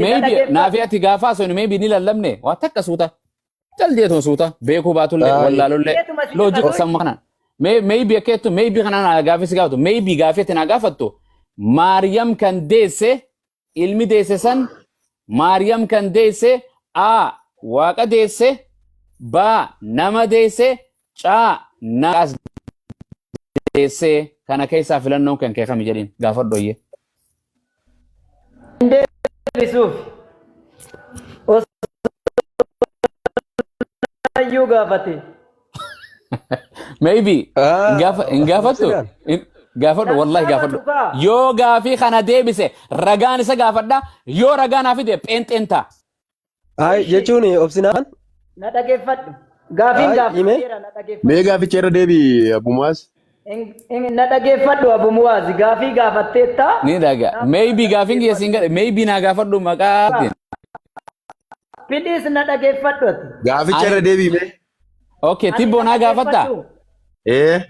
Na Maybe dhageeffadhu. naafi ati gaafa haasofnu maybe ni lallabne waa takka suuta. Cal jeetuma suuta beekuu baatullee Ay. wallaalullee Jeetuma si loojika caqasu. sammuu kanaan. Maybe akka jettu maybe kanaan naa gaafii si gaafatu maybe gaafii ati naa gaafattu Maariyam kan deesse ilmi deesse san Maariyam kan deesse A waaqa deesse B nama deesse C naqas deesse kana keessaa filannoon kan kee kami jedhiin gaafadhu oyyee. Hin deebisuuf. Osoo iyyuu gaafate. Maybe hin gaafa hin gaafattu Obsinaan. Hin- gaafadhu Nan wallahi gaafatu gaafadhu. kaa. Yoo gaafii kana deebise ragaan isa gaafadha yoo ragaa naa fide pheenxeen ta'a. Ay jechuun obsinaan Na dhageeffadhu. Gaafiin Ay, hime. gaafateera na dhageeffadhu. Mee gaaficha irra deebi Abu Muaz. Na dhageeffadhu Abu Muwaaz gaafii gaafatteetta. Ni dhaga. Maybe gaafiin kiyya siin gadhe maybe naa gaafadhu maqaa. Please na dhageeffadhu ati. Gaaficha irra Ani deebi mee. okay Ani tibboo na naa gaafatta. dhageeffadhu. Ee.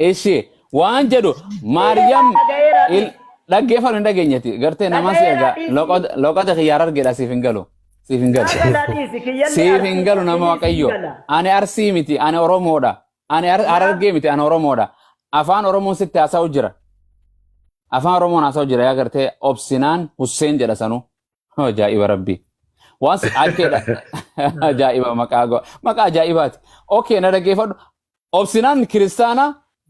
Ishi waan jedhu Maariyam Dhagayeera il dhiisi. dhaggeeffadhu hin dhageenyeti gartee nama si Dhagayeera egaa dhiisi. loqoda kiyyaar argeedha siif hin galu siif hin galu Naa galaa dhiisi kiyyallee siif hin galu arsiidha nama please hin waaqayyo gala. ani arsii miti ani oromoodha ani Naa harargee miti ani oromoodha afaan oromoon sitti haasa'u jira afaan oromoon haasa'u jira yaa gartee obsinaan Husseen jedha sanuu Ajaa'iba rabbi. Waan si akkeedha. Ajaa'iba maqaa maqaa ajaa'ibaati. Okay na dhaggeeffadhu. Obsinaan kiristaana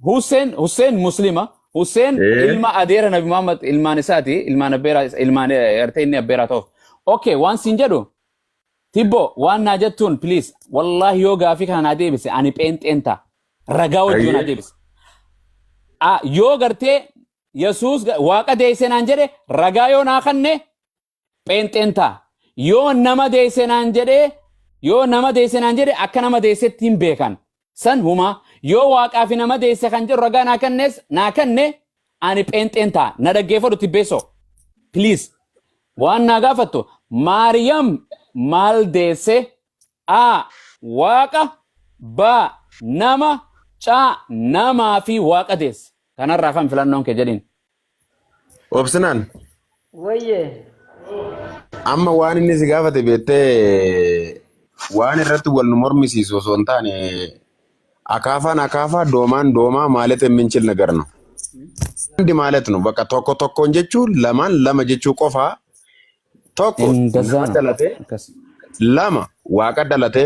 Hussein Hussein muslima Hussein Ee. ilma adeera Nabi Muhammad ilmaan isaati ilmaan abbeeraa ilmaan gartee inni abbeeraa ta'uuf. Okay waan siin jedhu Tibbo waan naa jettuun please wallahi yoo gaafii kana naa deebise ani pheenxeen ta'a. Ragaa wajjin naa Ayyee. deebise. Ah, yoo gartee Yesuus waaqa deesse naan jedhe ragaa yoo naa kanne pheenxeen ta'a. Yoo nama deesse naan jedhe yoo nama deesse naan jedhe akka nama deessetti hin beekan. San humaa yoo waaqaa fi nama deesse kan jedhu ragaa naa kannes naa kanne ani pheenxeen ta'a. Na dhaggeeffadhu tibbeessoo. Please. Waan naa gaafattu Maariyam maal deesse? A. Waaqa B. Nama C. Namaa fi waaqa deesse. Kanarraa kan filannoon kee jedhiin. Obsinaan Wayye. amma waan inni si gaafate beektee waan irratti wal nu mormisiisu osoo hin taane akaafaan akaafaa doomaan doomaa maalet የምንችል ነገር ነው። አንድ ማለት ነው። በቃ tokko tokkoon jechuun lamaan lama jechuu qofaa tokko Indazaa nama no. dhalate Akkas. lama waaqa dhalate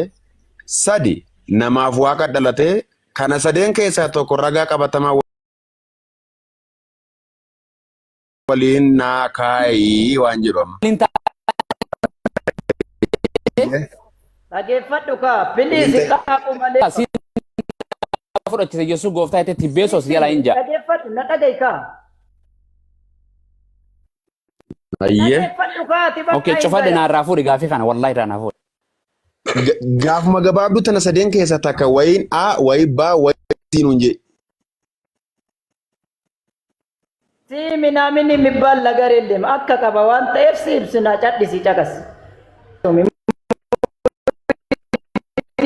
sadi namaaf waaqa dhalate kana sadeen keessaa tokko ragaa qabatamaa waliin naa kaayii waan jedhu amma. Waliin Dhageeffadhu kaa please qaaqu malee. Si fudhachise Yesuus gooftaa jettee tibbeessoo si jalaa hin jaa. Dhageeffadhu na dhaga'i kaa. Ayyee. Dhageeffadhu kaa ati bakka Okay hin cufadhe baya. naarraa fuudhi gaafii kana wallahi irraa naa fuudhi. Gaafuma gabaabduu tana sadeen keessaa takka wayiin A wayii B wayii C nuun jee. Si minaamin የሚባል ነገር የለም akka qaba waan ta'eef si ibsina cadhisi caqas.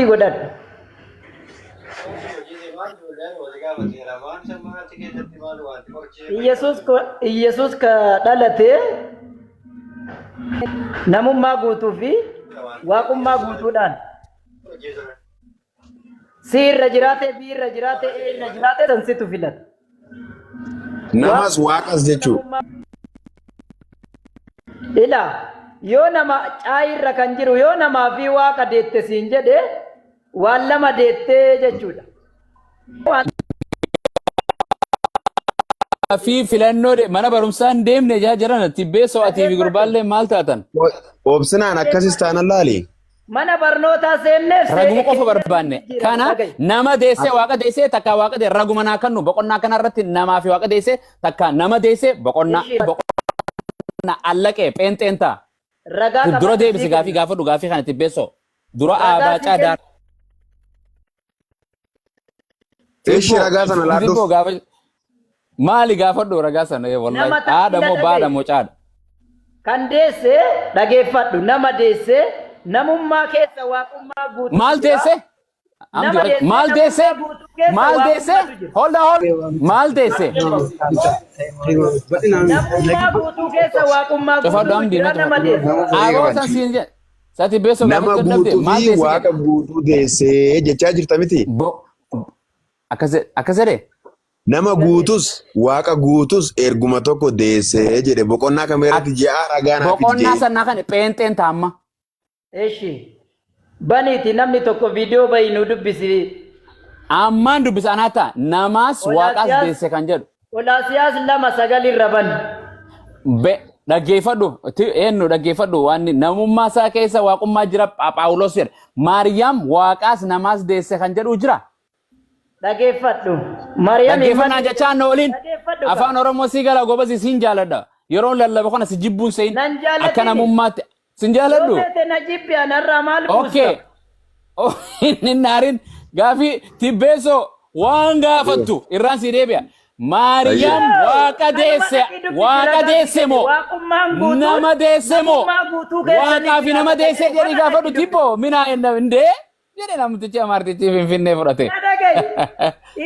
Godhadhu. Iyyasuus ka dhalate namummaa guutuu fi waaqummaa guutuudhaan. Si irra jiraate, B irra jiraate, A irra jiraate san situ filata. Namas waaqas jechuu. Ila yoo nama caa irra kan jiru yoo namaa fi waaqa deette siin jedhe waan lama deettee jechuudha. Waan Fi filannoo mana barumsaa hin deemne jaa jiran tibbeessoo atii fi gurbaallee maal taatan? Obsinaan akkasis taanan laali. Mana barnootaa seenneef Raguma seene qofa keenya barbaanne. jijjiirama Kana dhaga'i. nama deessee waaqa deessee takka waaqa deessee raguma naa kannu boqonnaa kana irratti namaa fi waaqa deessee takka nama deessee boqonnaa Ishii boqonnaa allaqee pheenxeen ta'a. ragaa Dura qabadhu deebisi sii gaafii kenna. gaafadhu gaafii kana tibbeessoo. Dura Ragaa aabaa sii caadaa. kenna. Ishi Tibboo ragaa sana laadhuuf. tibboo gaafa maali gaafadhu ragaa sana wallahi Nama haadha takkila moo baadha dhaga'i. moo caadha. Kan deesse dhageeffadhu nama deesse namummaa keessa waaqummaa guutuutu Maal jira. deesse? Hamdi Nama deessee maal deesse? namummaa guutuu keessa Maal deesse? waaqummaatu jira. Hold on, hold. Maal deesse? Namummaa guutuu keessa waaqummaa Cufadhu guutuutu Hamdi jira na nama cufadhu. deesse. Aboo san siin jedhe. Sati beesoo Nama gaafachuu dadhabde guutuu maal fi deesse waaqa jedhe. guutuu deessee jechaa jirta miti. Bo akkas jedhe. Nama guutus waaqa guutus erguma tokko deessee jedhe boqonnaa kameeratti ji'a ragaa naaf Boqonnaa jedhe. sannaa kan pheenxeen taamma. Eshi. Baniiti namni tokko viidiyoo bahi nu dubbisi. Ammaan dubbisa anaa ta'a. Namaas waaqaas Qolaasiyaas deesse kan jedhu. Qolaasiyaas 2:9 irra bani. Be dhaggeeffadhu eenyu dhaggeeffadhu waan namummaa isaa keessa waaqummaa jira Phaawulos jedha. Maariyaam waaqaas namaas deesse kan jedhu jira. Dhageeffadhu. Maariyaam Dhaggeeffannaa jechaan na waliin Dhageeffadhu ka. afaan Oromoo si gala gobasi siin jaaladha. Yeroo lallabe kana si jibbuun sein Nan akka jaalatini. namummaatti sin Yoo jaaladhu. feete na jibbi anarraa maal Okay. buusta? Oh, inni naarin gaafii tibbeessoo waan gaafattu irraan si deebi'a. Maariyaam waaqa Kanuma deesse dhaqii dubbisi waaqa ragaa si deesse kenne. moo Waaqummaan guutuun nama deesse moo namummaa guutuu keessa ni waaqaa fi nama jiraata deesse jedhe jedhii kana gaafadhu dhaqii dubbisi. tibboo minaa indee jedhe namtichi amaartichi finfinnee fudhate. Na dhaga'i.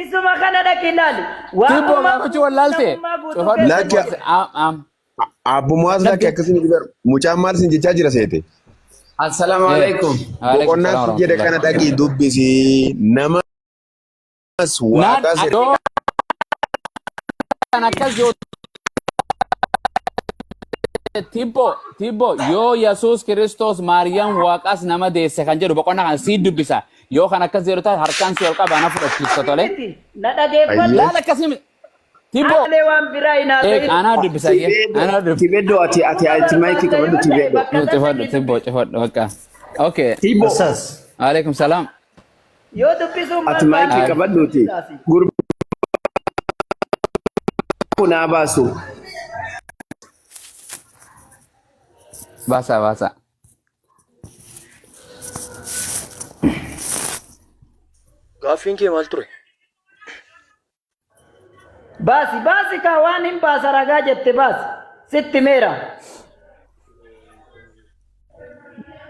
Isuma kana dhaqi ilaali. Tibboo Waaqummaa gaafachuu guutuun wallaalte namummaa guutuu cufadhu. keessa Lakki jira. Am abbummaas lakki akkasii miti garuu mucaan maal sin jechaa jira seete. Assalamu alaikum. Waalaikum Boqonnaa salaam si jedhe kana warahmatullahi. dhaqii dubbisi namas Naan waaqas yoo kan akkas yoo Tibbo tibbo yoo Yesuus Kiristoos Maariyaam waaqaas nama deesse kan jedhu boqonnaa kana sii dubbisa. Yoo kan akkas jedhu taate harkaan si ol qaba na fudhachiista tole. Miti. Na dhageeffadhu. Ayyee. Laala akkasii miti. Tibbo Malee waan biraa hin eeg haasa'in. anaa dubbisa ayyee anaa dubbisa. Tibedo ati ati Dhuguma ati maayikii barbaadda qabadhu yoo ta'e Tibedo. bakka san Cufadhu dhaqii tibbo dubbisi. cufadhu bakka. Okay. Tibo Ustaz. Alaikum salaam. Yoo dubbisuun ati maayikii barbaadde qabadhuuti. dubbisaasi. Gurbaa naa baasu. Baasa baasa. Gaaffiin kee maal ture? Baasi baasi kaa waan hin baasa ragaa jette baasi. Sitti meera.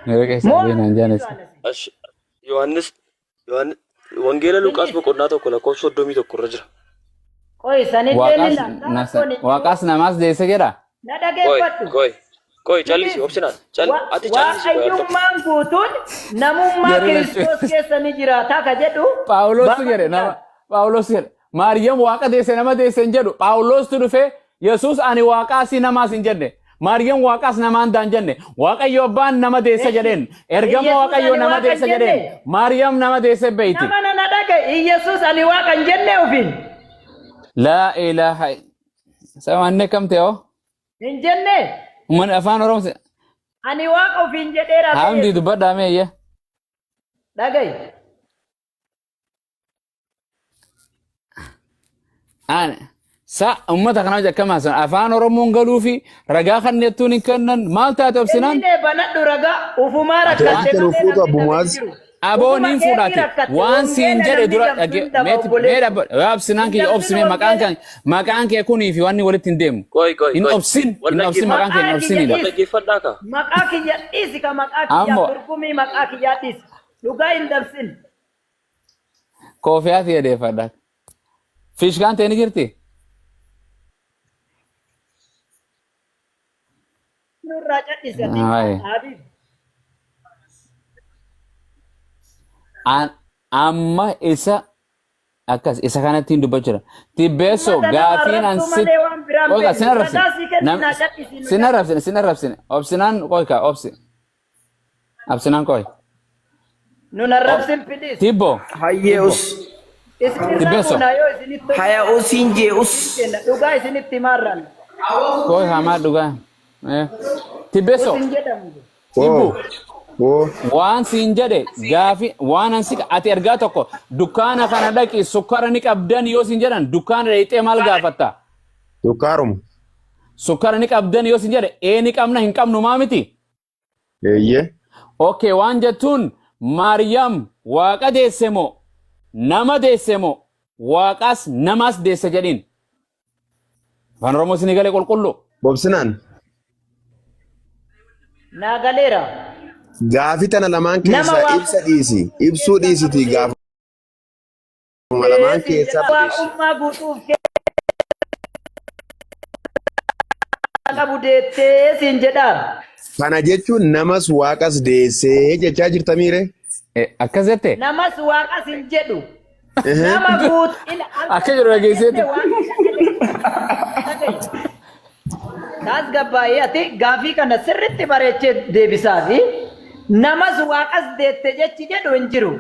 Yeroo keessa Moo beeknaan jaanes. Ash Yohaannis Yohaannis Wangeela Luqaas boqonnaa 1 lakkoofsa 31 irra jira. Qoy sanillee ni Waaqaas laata rakkoon hin jiru. waaqaas namaas deesse jedha. Na Qoy dhageeffadhu. qoy qoy callisi Dubbisi. obsinaan cal ati callisi qoy al tokko. Waaqayyummaan guutuun namummaa Jarri lachuu. Kiristoos keessa ni jiraata ka jedhu Phaawulostu jedhe baafadhu nama ilaali. Phaawulos jedhe Maariyaam waaqa deesse nama deesse hin jedhu Phaawulostu dhufee Yesuus ani waaqaas namaas hin jenne Maariyaam waaqaas namaan daan jenne Waaqayyo abbaan nama deesse Eshi jedheen ergama Iyesuus Waaqayyo ani nama waaqa hin deesse jedheen jenne Maariyaam nama deesse beeyti. nama nana dhagaye Iyesuus ani waaqa hin jenne ofiin Laa ilaaha samanne kam ta'e hoo hin jenne Uummanni afaan Oromoo ani waaqa ofiin jedheera bee Hamdi Yesuus dubbadhaa meeyya. dhagaye. An sa ummata kana hojii akkam haasa'an afaan Oromoon galuu fi ragaa kannettuun hin kennan maal taate obsinaan Kennine banadhu ragaa ufumaa Ati rakkatte wanti nu malee fuutu namni abbu dhabe hin Mu'aaz jiru. aboo Ufuma niin keetii fuudhaati rakkatte waan siin wangeela jedhe namni dura dabsu dhagge hin daba mee mee obboleessa. dhabba obsinaan Hin kiyya dabsin obsime maqaan wangeela. kan maqaan kee kunii fi wanni walitti hin deemu Qoy qoy hin qoy. obsin Wal hin obsin dhaggeeffadhaa. maqaan kee hin Maqaa kiyya obsinidha Wal dhiisi. dhaggeeffadhaa kaa. Maqaa kiyya dhiisi ka maqaa kiyyaa ammoo turgumii maqaa kiyyaa dhiisi. Dhugaa hin dabsin. koofiyaa tiyya deeffadha fiishkaan ta'e ni jirti Nurraa cadhisi ati Aye. Habiib. Amma isa akkas isa kanatti hin dubbachuu Tibbeessoo Uummata nama gaafiin an arrabsuu sit malee waan biraa hin qoyka sin beeknu. arrabsine Ragaa sii kenninaa cadhisi nu sin cadhisi. arrabsine sin arrabsine obsinaan qoyka obsi obsinaan qoy Nun arrabsin please. Tibbo Hayyee tibbo us. Isinirraa Tibbeessoo fuunaa yoo isinitti tole Haya usiin jee us. kenna. Dhugaa isinitti himaarraan. qoy hamaa dhugaa Us Tibbeessoo hin jedhamu. Tibbu Oo. Oo. waan siin jedhe gaafi waan an si ati ergaa tokko dukkaana kana dhaqi sukkara ni qabdan yoo siin jedhan dukkaana dhaqxee maal gaafatta Sukkaaruma. sukkara ni qabdan yoo siin jedhe ee ni qabna hin qabnu maa miti Eeyyee. Okay, waan jettuun Maariyaam waaqa deesse moo nama deesse moo waaqaas namaas deesse jedhiin. Afaan Oromoo isinii galee qulqullu. Bobsinaan Naa galeera. gaafii tana lamaan Nama keessaa waaqa ibsa dhiisi. Ibsuu keessaa dhiisitii qabu gaafa. Jaruma lamaan deettee siin keessaa jedha. Waaqummaa guutuuf keessaa qabu deettee siin jedhaara. Kana jechuun namas waaqas deessee jechaa jirta miire? Akkas jette? Namas waaqas hin jedhu. Nama guutuu Akka jedhu dhageesseetti. Tasgabbaa'ee ati gaafii kana sirriitti bareechee deebisaa fi namas waaqas deette jechi jedhu hin jiru.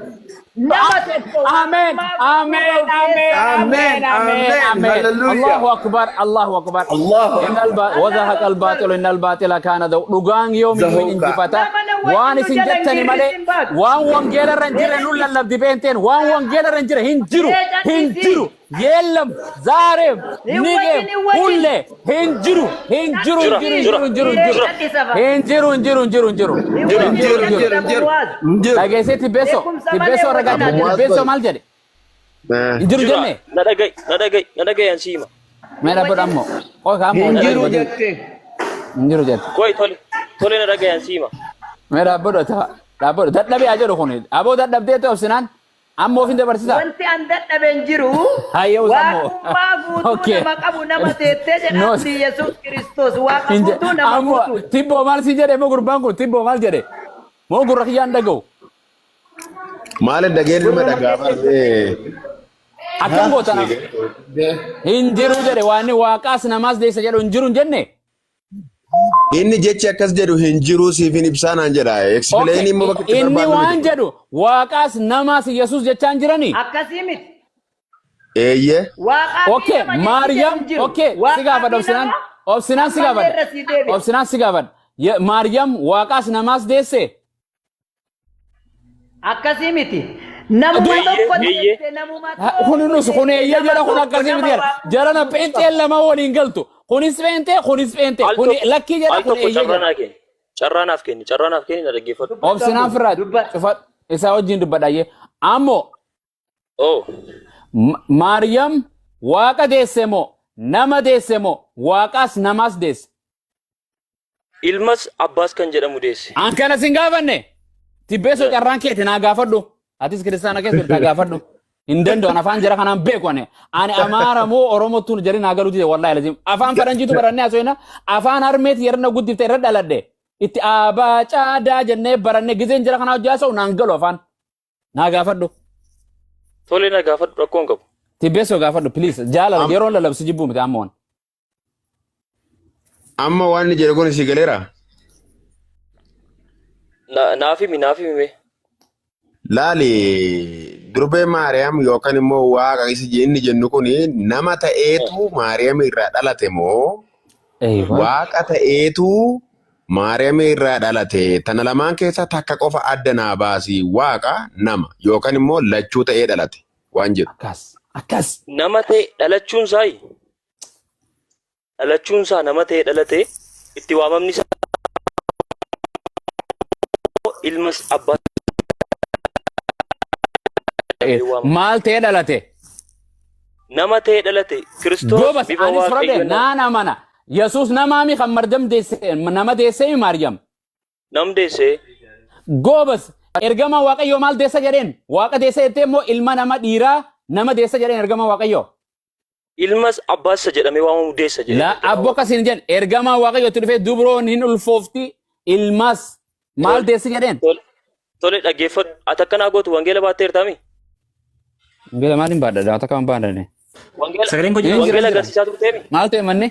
Nama tokko Amen. waaqummaa Amen. guutuu of Amen. keessaa Amen. Amen. Amen. Amen. Hallelujah. Allahu akbar. Allahu akbar. Allahu Innal وزهق Allahu akbar. الباطل إن الباطل كان ذو dhugaan yoomiyyuu hin Zahuqa. injifata Nama na waan wajjin nu isin jala hin jettani jirre malee sin baatu. waan wangeela irra hin jirre nu lallabdi beenteen waan wangeela irra hin jirre hin jiru Mee hin callisii. jiru የለም ዛሬም Hin ነገም wajjin hin wajjin. ሁሌ hin jiru hin jiru hin Jira, jiru jira, hin jiru hin jiru Mee callisa fa'a. hin jiru hin jiru hin jiru hin jiru Hin hin wajjin jiru hin jiru callisa bu'aas. Jiru. dhageessee tibbeessoo Beekumsa malee tibbeessoo ragaa wajjin Abbo Mu'aaz tibbeessoo qoy. maal jedhe hin jiru Jira. jenne Na dhaga'i, na dhaga'i, na dhaga'i an siima. mee dhabbadhu ammoo qoy ka ammoo Hin hin jiru jiru jette. hin jiru jette Qoy tole, tole na dhaga'i an siima. mee dhaabbadhu ata dhaabbadhu dadhabee haa jedhu kun aboo dadhabdee ta'e obsinaan amma ofin dabarsisa Wanti an dadhabe hin jiru. hayyee usammoo Waaqummaa guutuu okay nama qabu nama teettee no jedhamti Yesuus Kiristoos. Waaqa hin guutuu nama ammoo guutuudha. tibboo maal si jedhe moo gurbaan kun tibboo maal jedhe moo gurra kiyyaan dhaga'u Maal dhageen ilma dhagaa barree. akkam gootana hin jiru jedhe waan waaqaas namaas deessa jedhu hin jiru hin jenne Inni jechi akkas jedhu hin jiru siif hin ibsaa naan jedha. okay Explain immoo bakka itti inni barbaadnu waan miti. jedhu waaqaas namaas Yesuus jechaan jirani Akkasii miti. Eeyyee. Waaqaa fi Okay, nama jechi jedhu Maryam, hin jiru. okay, si Waaqaa gaafadha fi obsinaan, nama obsinaan si ammallee gaafadha. irra sii deebi'a. Obsinaan si gaafadha. Maryam waaqaas namaas deesse. Akkasii miti. Namuma Eeyyee, tokko eeyyee. deette namuma Kun tokko nus kun deette eeyya nama jedha kun tokko akkasii nama miti jedha. waaqummaa Jarana guutuu pheenxeen qabu. lama waliin galtu. Kunis pheenxee, kunis pheenxee. Al Kun tokko, lakkii jedha al kun tokko eeyya carraa jedha. naa kenni. Carraa naaf kenni, carraa naaf kenni na dhaggeeffadhu. Dubbadhu Obsinaan ammoo firraa dubbadhu. cufa isaa wajjin dubbadha. Ammoo Oh, Maryam waaqa deesse moo nama deesse moo waaqaas namaas deesse. ilmas abbaas kan jedhamu deesse. An kana sin gaafanne tibbeessoo carraan keeti naa gaafadhu. Atis kiristaana keessa jirta gaafadhu. Hin danda'u ani afaan jara kanaan beeku ani. Ani Amaara moo Oromottuun jari naa galuu dide wallahi lazim. Afaan faranjiitu barannee haasofna. Afaan harmeeti yeroo guddifte irra dhaladhe. Itti aabaa caadaa jennee barannee gizeen jara kanaa hojii haasa'u naan galu afaan. Naa gaafadhu. Tole na gaafadhu rakkoo hin qabu. Tibbeessoo gaafadhu please. Jaalala yeroo lallabsu jibbuu miti amma waan. Amma waan inni jedhu kun si galeera. Naaf himi, naaf himi mee. Laali durbee Maariyaam yookaan immoo waaqa isa inni jennu kun nama ta'eetu Maariyaam irraa dhalate moo Eeywa. waaqa ta'eetu Maariyaam irraa dhalate tana lamaan keessaa takka qofa adda naa baasi waaqa nama yookaan immoo lachuu ta'ee dhalate waan jedhu. Akkas. Akkas. Nama ta'e dhalachuun isaayi. Dhalachuun isaa nama ta'e dhalate itti waamamni isaa ilmas abbaas jedhamee waamama. Maal ta'ee dhalate? Nama ta'e dhalate Kiristoos Goobas bifa anis fudhadhe waaqayyoon naan amana. Yesuus namaami kan Maryam deesse nama deessee Maryam. nam deesse Goobas ergama Waaqayyoo maal deessa jedheen? Waaqa deessa jettee immoo ilma nama dhiiraa nama deessa jedheen ergama Waaqayyoo. ilmas abbaas isa jedhamee waamamu deessa jedheen La ergama abbo akkasiin jedhan ergama Waaqayyootti dhufee dubroon hin ulfoofti ilmas maal Tole deessi jedheen? tole tole dhaggeeffadhu ati akkanaa gootu wangeela baatteertaami. Wangeela maaliin baadhadha? Waan takka hin baadhadhe. Wangeela Sagaleen koo Hin jira. jira wangeela jira. agarsiisaa turteemi. Maal ta'e manni?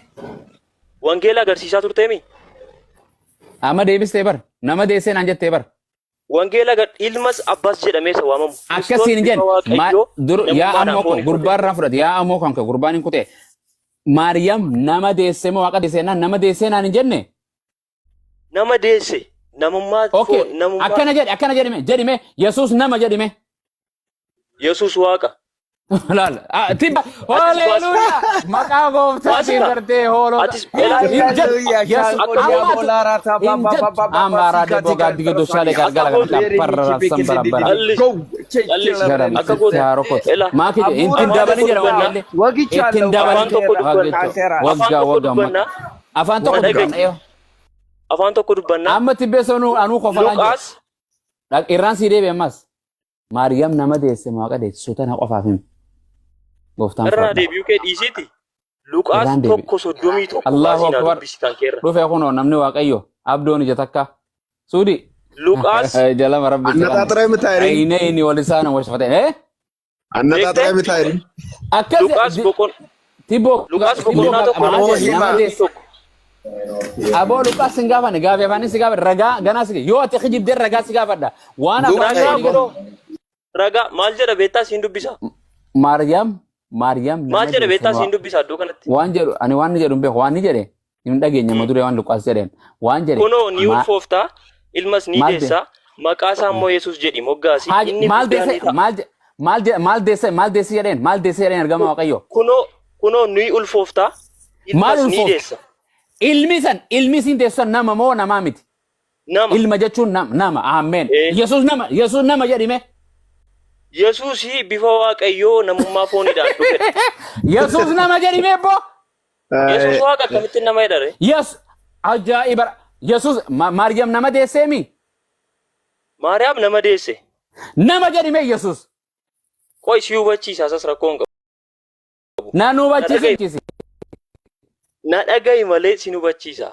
Wangeela agarsiisaa turteemi. Amma deebistee bar. Nama deessee naan jettee bar. Wangeela ilmas abbaas jedhamee isa waamamu. Kiristoos Akkasiin bifa jedhan waaqayyoo dur yaa namummaadhaan ammoo foon ko uffate. gurbaan irraa fudhate yaa ammoo kan gurbaan hin kutee Maariyam nama deessee moo waaqa deessee naan nama deessee naan hin jenne. Nama deesse namummaa Okay foon namummaa akkana jedhe akkana jedhime jedhime Yesuus nama jedhime. Yesuus waaqa. Laal tibba Atis baas haleluuyaa maqaa gooftaatiin baasita. gartee hoolota Atis elaa hin jedhu Hallelujah. Yesuus Shango amma diabo ati lara ta ba hin ba ba jettu ba ba ba amaaraa sika debboo tika gaaddi gidduu shaalee akka gargara gootu kan parra sambara bara. Callis Go. callis Garan akka gootu sitti haarokot. ela Maaki jedhe Abuura ittiin afaan dabalin tokko jedha dubbanna wangeelli. Ittiin Wagichaallo dabalin afaan tokko dubbanna waggecho afaan waggaa tokko waggaa dubbanna afaan tokko na dhaga'i dubbanna eeyo. afaan tokko dubbanna Amma tibbeessoo nu anuu kofalaan jira. Luqaas Irraan sii deebi'e ammas. Maariyaam nama deesse waaqa deesse sutana qofaaf himi. Gooftaan Irraa fudhadha. deebi'uu kee dhiisiiti. Luqaas Irraan deebi'e. 1:31 Allahu baasii naa akbar. dubbisi kan keerra. Dhufe kunoo namni Waaqayyo abdoon ija takka. Suudi. Luqaas Jalama rabbi jedhama. Annaxaaxiree mitaa'iriin. Aynayni wal isaan wal shafateen. Eh? Annaxaaxiree mitaa'iriin. Akkas Luqaas boqon Tibbo Luqaas tibbo boqonnaa 1 maal Aboo jedhe hima. nama deesse. 31. Aboo Luqaas sin gaafanne gaafii afaanin si gaafadha ragaa ganaa si yoo ati kijibdee ragaa si gaafadha waan afaan Ragaa keetii kunoo ragaa maal jedha beektaa siin dubbisa. Maariyaam Maariyaam Maal nama jedha deesse beektaa siin dubbisa iddoo kanatti. waan jedhu ani waan inni jedhu hin beeku waan inni jedhe hin dhageenye amma duree waan Luqaas jedheen waan jedhe Kunoo ni ma- ulfoofta ilmas ni maal de deessa maqaa isaa immoo Yesuus jedhi moggaasi haa inni maal guddaa deesse ni ta'a. maal je- maal je- maal deesse maal deesse jedheen maal deesse jedheen ergama Waaqayyo Kunoo kunoo ni ulfoofta maal ilmas ni ulfoofta deessa ilmi san ilmi siin deessu san nama moo namaa miti nama. ilma jechuun nama nama ameen Eh. Yesuus nama Yesuus nama jedhime Yesuus bifa Waaqayyoo namummaa fooniidhaan dhufedha. Yesuus nama jedhime boo Yesuus Waaqa akkamittiin nama jedhare? Yes ajaa'iba Yesuus Maariyaam nama deesseemi Maariyaam nama deesse. nama jedhime Yesuus Qoy si hubachiisa asas rakkoo hin qabu. na nu Na hubachiisi dhaga'i. chisi Na dhaga'i malee si hubachiisa.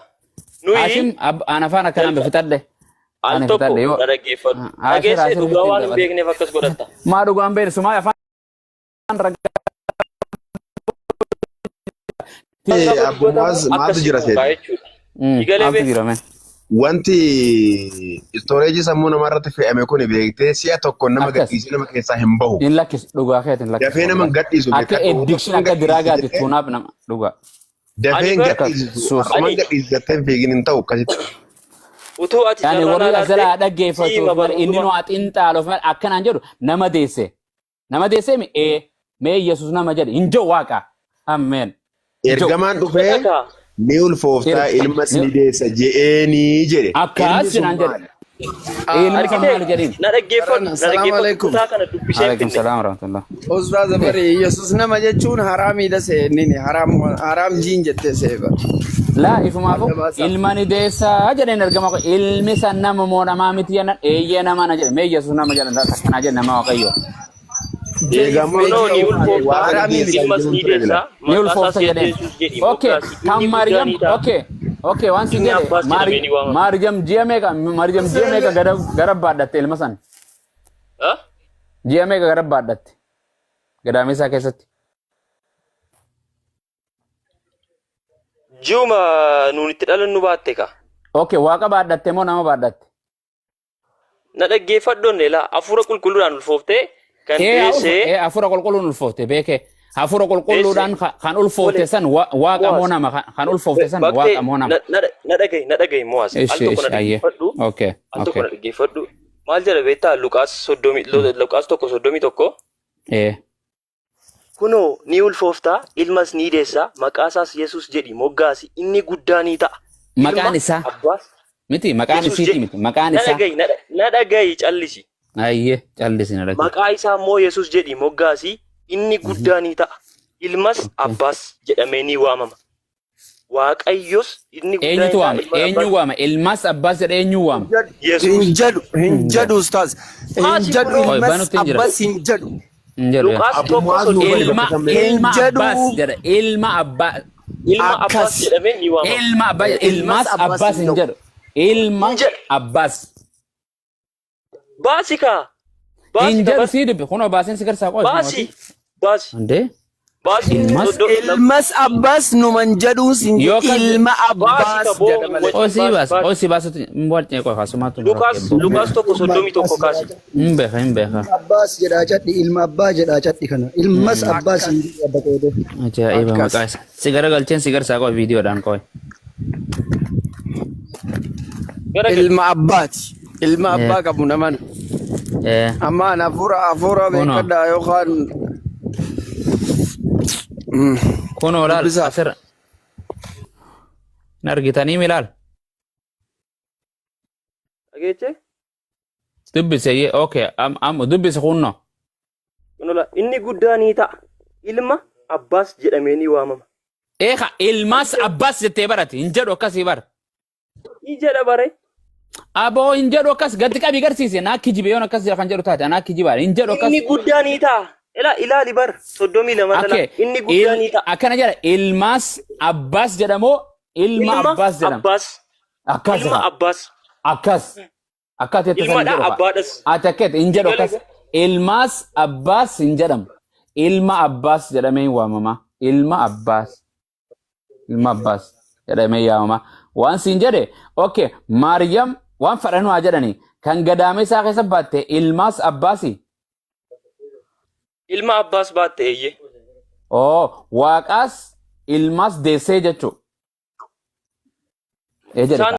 Nuyi Hashim an afaan akkanaan jalqa fixadhe al ani tokko fixadhe yoo na dhaggeeffadhu. Ashir Dhageessee Ashir dhugaa fixin waan hin dabale beekneef akkas godhatta. maa dhugaan beekne sumaa afaan ragaa Waan gaafa Abbummaas dubbatamu maaltu akkas jira si dhugaa seeti? jechuudha. Igalee maaltu bee jira mee Wanti istooreejii sammuu namaa irratti fe'ame kun beektee si'a tokko nama akkas gadhiisee nama keessaa hin bahu. hin lakkisu dhugaa keeti hin lakkisu Dafee nama hin wallahi gadhiisu akka beekadhu. addiction Har'uman akka gadhiisi diraagaati jettee tuunaaf nama dhugaa dafee ani hin bar akka gadhiisisu. suus Har'uman ani gadhiisi jettee hin fiigin hin ta'u akkasitti. utuu ati Yani carraa warri laalaatte as jalaa si dhaggeeffatuuf hima bar malee inni nu hunduma haa xinxaaluuf malee akkanaan jedhu nama deesse. Nama deessee mi ee mee Yesuus nama jedhe hin jiru waaqa. Ameen. Hin jiru. Ergamaan dhufee Dhaga'a. ni ulfooftaa ilmas ni deessa je'eenii jedhe. Ilmi Akkas sun naan jedhe. maali? Ilmi sun Argitee maali jedhiin? na dhaggeeffadhu na Assalamu dhaggeeffadhu alaikum. kutaa kana dubbisee hin Alaikum finne. salaam warahmatullah. Ustaaz bari Yesus nama jechuun haraamiidha seennini haraam haraam jiin jettee seeba. Laa ifumaafu Adda baasaa. ilma ni deessaa jedheen ergama koo ilmi san nama moo namaa miti jennaan eeyyee nama na jedhe mee Yesuus nama jedhan akkanaa jedhe nama Waaqayyo. Eegamoo Kunoo ni ulfooftaa waaqa Haraamii miti. ilmas deessaa ni jechuun ture deessaa bila. Ni maqaa isaas ulfoofta jedheen. Yesuus jedhi Okay moggaasi kan inni guddaa Maryam ni ta'a. okay okay waan si Inni jedhe abbaas jedhamee ni waamama. Maryam ji'a meeqa Maryam ji'a meeqa gara gara baadhatte ilma san Ha? ji'a meeqa gara baadhatte gadaameessaa keessatti. Ji'uma nuun itti dhalannu baatte ka. Okay waaqa baadhatte moo nama baadhatte? Na dhaggeeffadhoon laa hafuura qulqulluudhaan ulfooftee kan Ee deessee ee hafuura qulqulluun ulfoofte beekee hafuura qulqulluudhaan deesse kan ulfoofte tole san waaqa moo mo'as nama kan ulfoofte san baktee waaqa moo nama. na na na dhagahi na dhagahi mo'as al Ishi tokko na ishi ayyee dhaggeeffadhu okay al tokko okay na dhaggeeffadhu maal jedha beektaa Luqaas soddomii Luqaas 1:31 ee Kunoo ni ulfooftaa ilmas ni deessaa maqaa isaas Yesuus jedhi moggaasi inni guddaa ni ta'a ilma maqaan isaa abbaas miti maqaan Yesuus isiiti jedhi miti maqaan na isaa dhagahi na na dhagahi callisi ayyee callisi na dhagahi. maqaa isaa immoo Yesuus jedhi moggaasi inni guddaa ni ta'a ilmas Okay. abbaas jedhamee ni waamama Waaqayyos inni guddaa Eenyutu ni ta'a waama? ilma Eenyu abbaas waama? Ilmas abbaas jedhee eenyu waama? Yesuus Hin jedhu hin jedhu ustaaz. Hin Baasi jedhu kunoo Oi ilmas banutti hin jira. abbas hin jedhu. Hin jedhu yaa. Luqaas tokko Abbummaas nu bari soddomii Ilma bakka san beeku. Hin ilma jedhu abbaas jedha. Ilma abbaa ilma abbaas akkas. jedhamee ni waamama ilma abbaa jedha. Ilmas Ilmas abbas abbaas hin hin jedhu. jedhu. Ilma hin jedha abbaas. baasi kaa Hin baasi ka jedhu bar sii dubbi. Kunoo baaseen si garsaa qoy baasi mootii. baasi Andee baasi ilmas soddo lam Ilmas abbas numan jedhuus hin yoo jedhu kan ilma baasi ka abbaas boo jedha malee. wajjin osii baasi baas baasi osii baasutti hin warcee qoy kaasumaatu nu Luqaas rakkee boo. Luqaas 1:31 kaasi Hin beeka hin beeka. Ilma Abbaas jedhaa cadhi, ilma abbaa jedhaa cadhi kana. Ilmas Abbaas Akkas hin jedhu abba qoodee. Ajaa'iba akkas. maqaa isaa. Si garagalcheen si garsaa qoy viidiyoodhaan qoy. garagali Ilma abbaati. Ilma Eh abbaa qabu naman. eh Amma an hafuura hafuura kunoo beekadhaa yookaan kunoo laal dubbisaaf. asirra hin argitanii milaal. dhageeche Dubbise ye okay am am dubbise kunno. kunola inni guddaa ni ta'a ilma abbaas jedhamee ni waamama Eeka ilmaas argitee abbaas jettee barate hin jedhu akkasii bara. ni jedha bare Aboo hin jedhu akkas gadi qabii garsiise naa kijibe yoon akkas kan jedhu taate anaa kijibaadha hin jedhu akkas. inni guddaa ni ta'a Ilaa ilaali bar 32 irra Okay. laala. Inni guddaa ni ta'a. Akkana jedha ilmaas abbaas jedhamoo ilma Ilma abbaas jedhama. abbaas. Akkas Ilma jedha. abbaas. Akkas. Akkas jette san hin Ilmadha jedhu. abbaadhas. Ati akkas hin jedhu akkas. Ilmaas abbaas hin jedhamu. Ilma abbaas jedhamee waamama. Ilma abbaas. Ilma abbaas jedhamee yaamama. Waan siin jedhe okay Maariyam waan fedhan haa jedhani kan gadaamee isaa keessa baatte ilmaas abbaasi. Ilma abbaas baatte eeyyee. Oo waaqaas ilmaas deessee jechuudha. Ee jedhe. Isaan